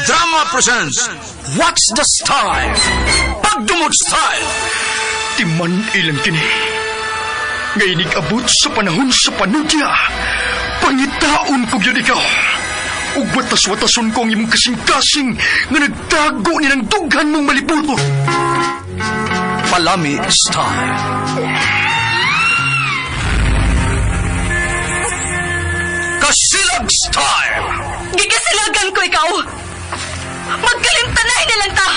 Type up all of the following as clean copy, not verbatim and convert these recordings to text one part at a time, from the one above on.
Drama presents What's the Style? Pagdumot Style! Timan ilang kini. Ngay abot sa panahon sa panudya. Pangitaon ko gyud ikaw. Ug watas-watason ko ang imong kasing-kasing nga nagtago ni ng dughan mong malibuto. Palami Style. Kasilag Style! Gigasilagan ko ikaw! Magkalimtanay na lang ta!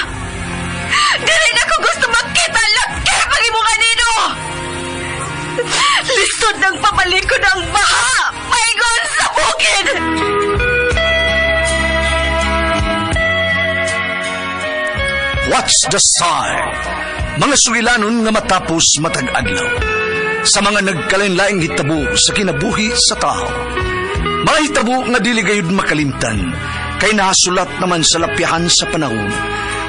Dili na ko gusto magkita laki pag imo kanino! Lisod ng pabalikod ang baha! Paingon sa bukid! What's the Style? Mga sugilanon nga matapos matag adlaw. Sa mga nagkalain-laing hitabo sa kinabuhi sa tao. Mga hitabo nga dili gayud makalimtan, kay nahasulat naman sa lapyahan sa panahon,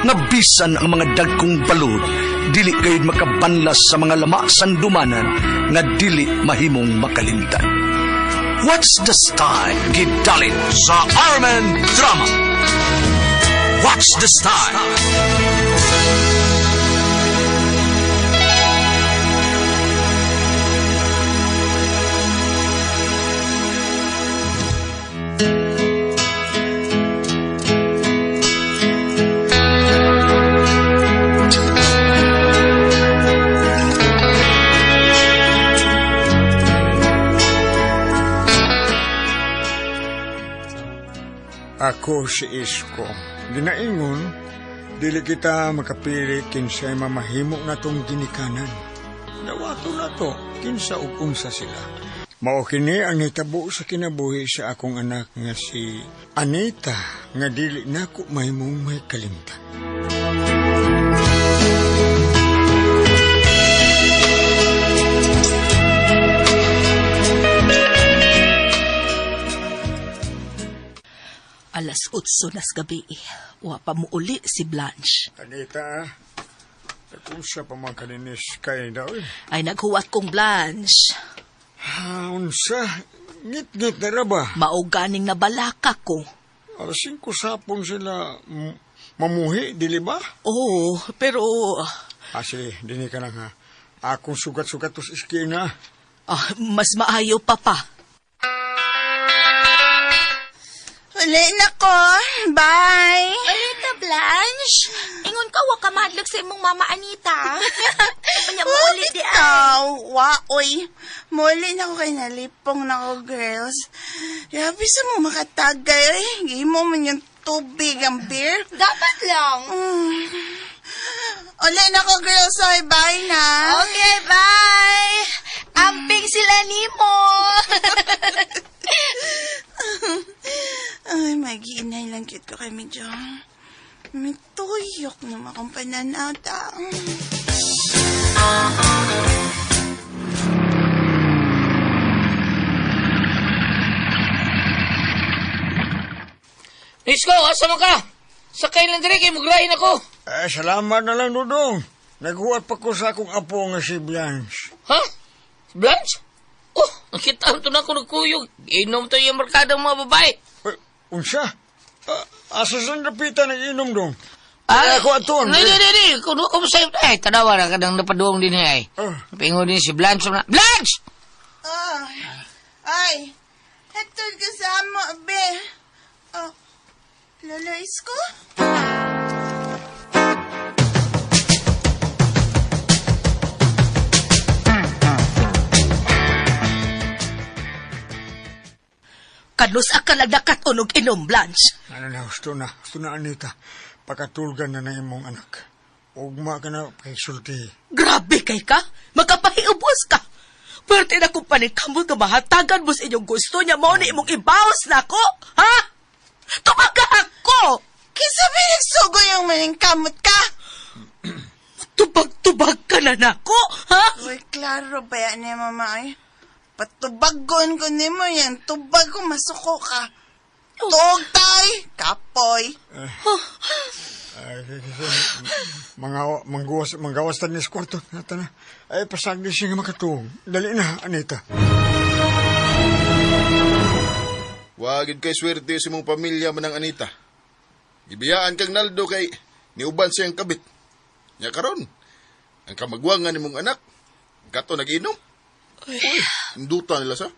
nga bisan ang mga dagkong balod, dili gayud makabanlas sa mga lama sandumanan nga dili mahimong makalimtan. What's the Style? Gidalit sa Armen Drama. What's the Style? Ako si Isko. Ginaingon, dili kita makapili kinsay mamahimo na tong ginikanan. Dawato na to, kinsa ug unsa sila. Mao kini ang nitabo sa kinabuhi sa akong anak nga si Anita nga dili nako mahimong may kalimtan. Alas 8 nas gabi. Wa pa muuli si Blanche. Anita, nag-unsa pa man kaninis kay daw eh. Ay naghuwat kong Blanche. Ha, unsa? Ngit-ngit na ra ba? Mao ganing nabalaka ko. Alas 5 sapon sila mamuhi, dili ba? Oo, pero... Ah, sige, dini ka lang ha. Akong sugat-sugat to sa iskina. Ah, mas maayo pa pa. Uli na ko. Bye. Anita Blanche, ingon ka, wa ka mahadlok sa imong mama Anita. Kanya mo ulit di ay. Bitaw, waoy. Muli na ko kay nalipong na ko, girls. Grabe sa mo makatagay. Ay, gimo man yung tubig ang beer. Dapat lang. Uli na ko, girls. Ay, bye na. Okay, bye. Amping sila nimo. Ay, mag-iinay lang cute ko kay medyo. May tuyok naman akong pananaw ta. Isko, asa man ka? Sakay lang dire kay mugrahin ako. Eh, salamat na lang, Dudong. Naghuwat pa ko sa akong apo nga si Blanche. Ha? Blanche? Oh, nakita to na ako nagkuyog. Inom to yung barkada ng mga babae. Eh, unsa? Asa sa dapitan nag-inom dong? Ah, Eh, ako aton. Hindi, hindi, hindi. Kung ko sa'yo, eh, tanawa na ka nang napaduong din eh. Ah. Pingo din si Blanche na. Blanche! Ah, ay, hetol ka sa amo, abe. Oh, Lolo Isko? Kanus akaladakat unog inom, Blanche. Ano na, gusto na. Gusto na, Anita. Pakatulgan na na imong anak. Ugma ka na kay sulti. Grabe kay ka. Makapahiubos ka. Pwerte na kung panikamot nga mahatagan mo sa inyong gusto niya mao ni imong ibawas na ako. Ha? Tumaga ako! Kinsa ba nagsugo yung maningkamot ka? Tubag-tubag ka na nako, ha? Uy, klaro ba yan ni mama ay? Patubagon ko nimo yan. Tubag ko masuko ka. Tuog tay, kapoy. Ay, mga manggawas manggawas ta ni sa kwarto. Nata na. Ay, pasagdi siya nga makatuog. Dali na, Anita. Wagid kay swerte sa imong pamilya manang Anita. Gibiyaan kang Naldo kay niuban siyang kabit. Nya karon, ang kamagwangan nimong anak, kato nag-inom. Uy, induta nila sa.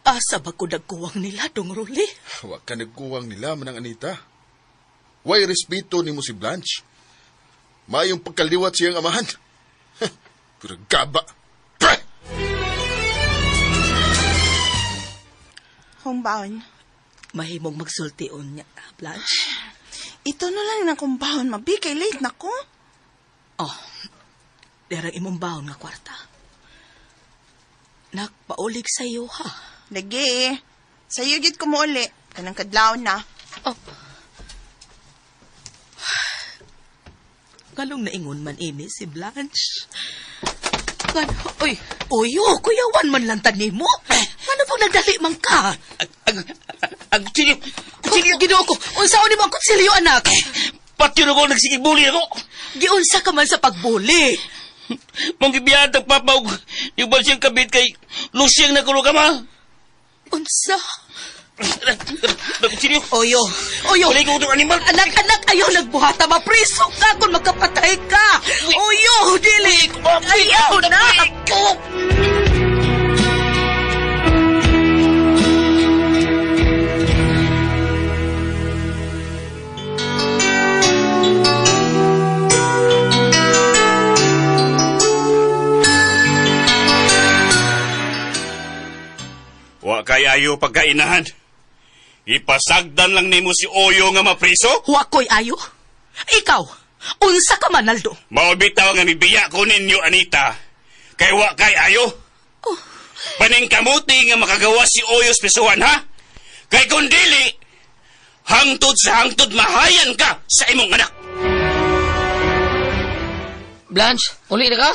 Asa ba ko nagkuwang nila, Dong Ruli? Wa ka nagkuwang nila manang Anita. Way respeto nimo si Blanche. Maayong pagkaliwat siyang amahan. Pero gaba. Pre! Kung baon. Mahimong magsultion niya, Blanche. Ito na lang na kung baon, mabi. Kay late na ko. Oh, derang imong baon nga kwarta. Nakpaulig sa iyo, ha? Lagi eh. Sa'yo gid ko mo uli. Kanang kadlaw na. Oh. Ngalong naingon man ini si Blanche. Ngano, oy, oyo, kuyawan man lang tani mo. Ano pong nagdali man ka? Ang kutsilyo! Kutsilyo, Ginoo ko. Unsaon nimo ang kutsilyo, anak? Patyo na ko, nagsigibuli ako! Giunsa ka man sa pagbuli. Mong gibiyaan tag papa og yung siyang kabit kay Lusyang na kulo ka ma. Unsa? Kutsilyo. Oyo, oyo. Wala ko itong animal. Anak, anak, ayaw nagbuhata. Mapriso ka kung magkapatay ka. Oyo, dili. Ayaw na. Wa kay ayo pagkainahan. Ipasagdan lang nimo si Oyo nga mapriso. Wa ko'y ayo. Ikaw, unsa ka man, Aldo? Mao bitaw nga mibiya ko ninyo Anita. Kay wa kay ayo. Paningkamuti nga makagawa si Oyo sa prisuhan ha. Kay kung dili, hangtod sa hangtod mahayan ka sa imong anak. Blanche, uli na ka?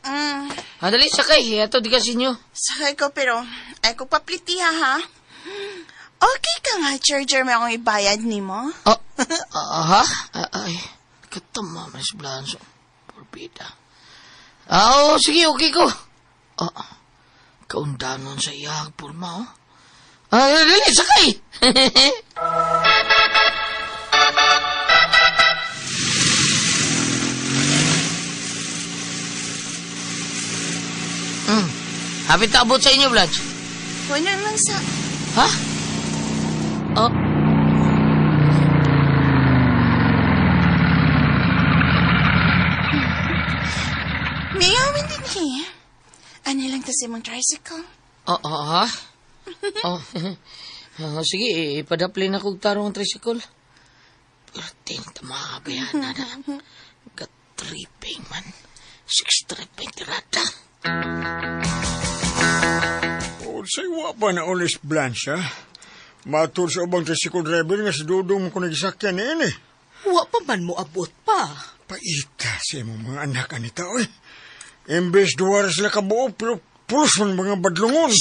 Mm, Handali, sakay. Ato, di ka sinyo. sakay ko pero ay ko paplitiha ha. Okay ka nga, charger may akong ibayad nimo. Oh, aha? Ay, katama man si Blanche. Porbida. Ah, oh, sige, okay ko. Ah, kaundanon sa iyang pulma, oh. Ah, dali, sakay! Hapit na abot sa inyo, Blanche. Wala lang sa... Ha? Oh. Mayawin din eh. Ano lang tas imong tricycle? Oh, oh, ha? Oh. Oh, sige, ipadapli na kog tarong ang tricycle. Pero tama ba yan, na? Katriping man. Six tripping tirada. Unsay wa pa na ulis Blanche, ha? Matur sa ubang tricycle driver nga si Dudong mo ko nagisakyan ni ini. Wa pa man mo abot pa. Paita sa imong mga anak, Anita, oy. Imbes duwa ra sila kabuo, pero pulos man mga badlungon.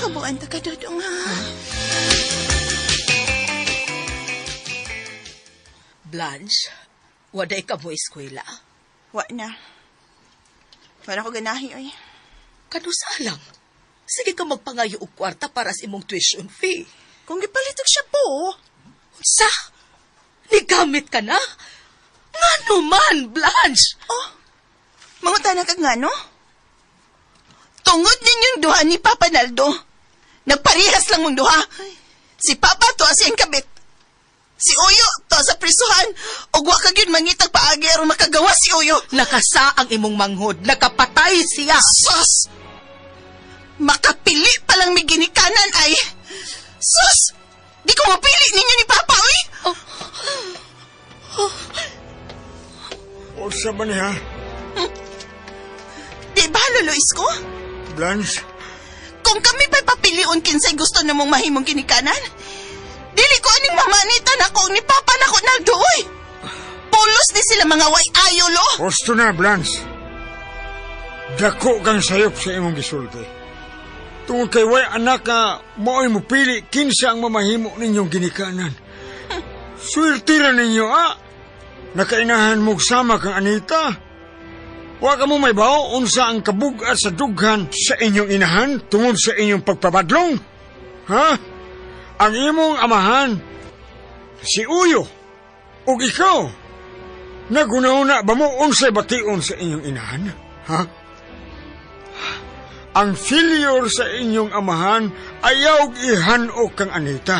Habuan ta ka, Dudong ha. Blanche, waday ka mo eskwela. Wa na. Wala ko ganahi, oy. Kanusa lang. Sige ka magpangayo og kwarta para sa imong tuition fee. Kung gipalit og siya po, Unsa? Nigamit ka na? Ngano man, Blanche? Oh, mangutana kag ngano? Tungod ninyong duha ni Papa Naldo. Nagparehas lang mong duha. Si Papa to siyang kabit. Si Uyo to sa prisuhan. Ug wa ka gyud mangitag paagi aron makagawa si Uyo. Nakasa ang imong manghod. Nakapatay siya. Sus! Makapili pa lang may ginikanan ay. Sus! Di ko mapili ninyo ni Papa, oy! Unsa ba niya, Di ba, Lolo Isko? Blanche? Kung kami pa'y papilion kinsay gusto na mong mahimong ginikanan, dili ko aning mama Anita nako ni Papa nako Naldo, oy! Pulos ni sila mga way ayo, lo! Husto na, Blanche. Dako kang sayop sa imong gisulti. Tungod kay way anak nga mao'y mupili kinsa ang mamahimo ninyong ginikanan. Swerte ra ninyo, ah! Nakainahan mo sama kang Anita. Wa ka mo may bao unsa ang kabugat sa dughan sa inyong inahan tungod sa inyong pagpabadlong? Ha? Ang imong amahan, si Uyo, ug ikaw, nagunauna ba mo unsay bation sa inyong inahan? Ha? Ang failure sa inyong amahan ayaw ihan-o kang Anita.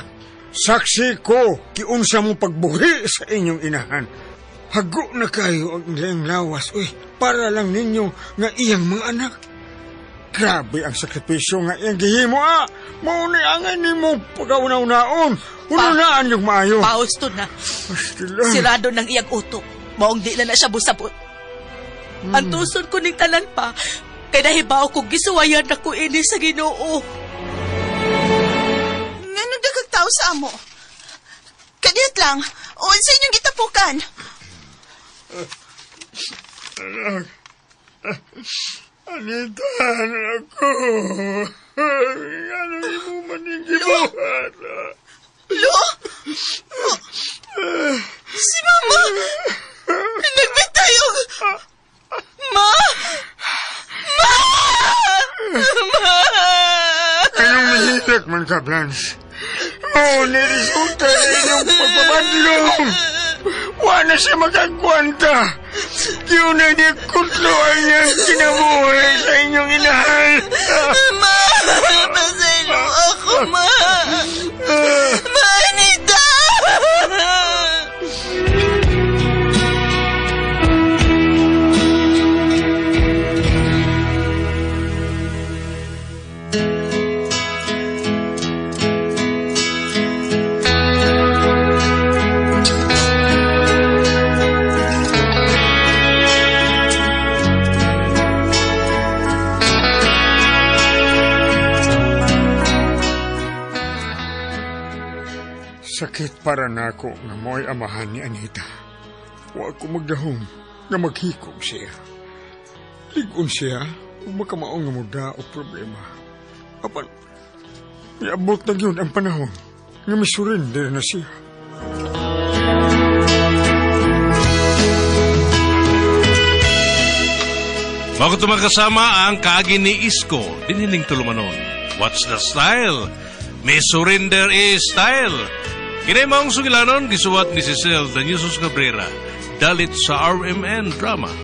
Saksi ko kiunsa mo pagbuhi sa inyong inahan. Hago na kayo ang ilang lawas, uy, para lang ninyo nga iyang mga anak. Grabe ang sakripisyo nga iyang gihimo, ah. Mao ni angay nimo pagkauna-unaon. Ununaan yung maayo. Paus to na. Pastila. Sirado ng iyang utok. Maong di na na siya busabot. Ang tuson ko ning tanan pa, kay nahibaw ko gisuwayan na ko ini sa Ginoo. Nganong dagag tao sa amo? Kadiyot lang, o sa inyong gitapukan. Anak. Anita, anak ko. Ano imo maning gibuhat? Lo? Si Mama! Nagbitay og... Ma! Ma! Ma! Anong mahilak man ka, Blanche? Oh, niresulta na inyong pagpabadlong. Wa na siya makagwanta. Yun na niya kutlo ang iyang kinabuhi sa inyong inahan. Ma! Pasaylo ako, Ma! Ma, Anita! Sakit para nako nga mo'y amahan ni Anita. Wa ko magdahom nga maghikog siya. Ligon siya ug makamao nga muda o problema. Apan, niabot na gyud ang panahon nga misurrender na siya. Mao kato mga kasama ang kaagi ni Isko, dinining tulumanon. What's the style? May surrender is style. Kini maong sugilanon, gisuwat ni Cecil Daniusos Cabrera, dalit sa RMN Drama.